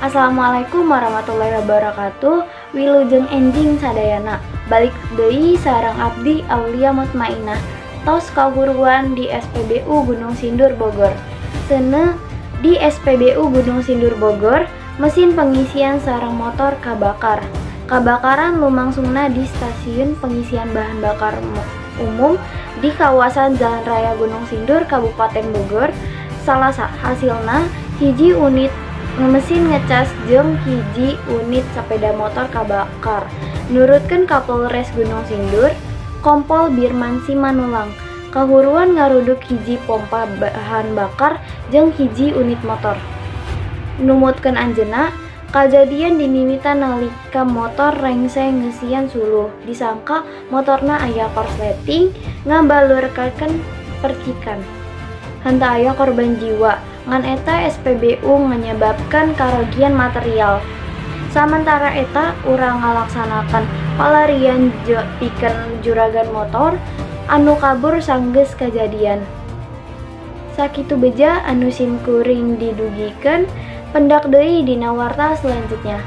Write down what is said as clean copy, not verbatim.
Assalamualaikum warahmatullahi wabarakatuh. Wilujeng enjing sadayana. Balik deui sareng abdi, Aulia Mutmainah. Tos kahuruan di SPBU Gunung Sindur, Bogor. Seuneu di SPBU Gunung Sindur, Bogor, mesin pengisian sareng motor kabakar. Kabakaran lumangsungna di stasiun pengisian bahan bakar umum di kawasan Jalan Raya Gunung Sindur, Kabupaten Bogor, Salasa. Hasilna, hiji unit mesin ngecas jeung hiji unit sepeda motor kabakar. Nurutkeun Kapolres Gunung Sindur, Kompol Birman Simanullang, kahuruan ngaruduk hiji pompa bahan bakar jeung hiji unit motor. Numutkeun anjeunna, kajadian dimimitan nalika motor rengse ngeusian suluh, disangka motorna aya korsleting ngabalurkeun percikan. Henteu aya korban jiwa, ngan eta SPBU nganyebabkeun karugian material. Samentara eta urang ngalaksanakeun palarian pikeun juragan motor anu kabur sanggeus kajadian. Sakitu beja anu sim kuring didugikeun, pendak deui dina warta selanjutnya.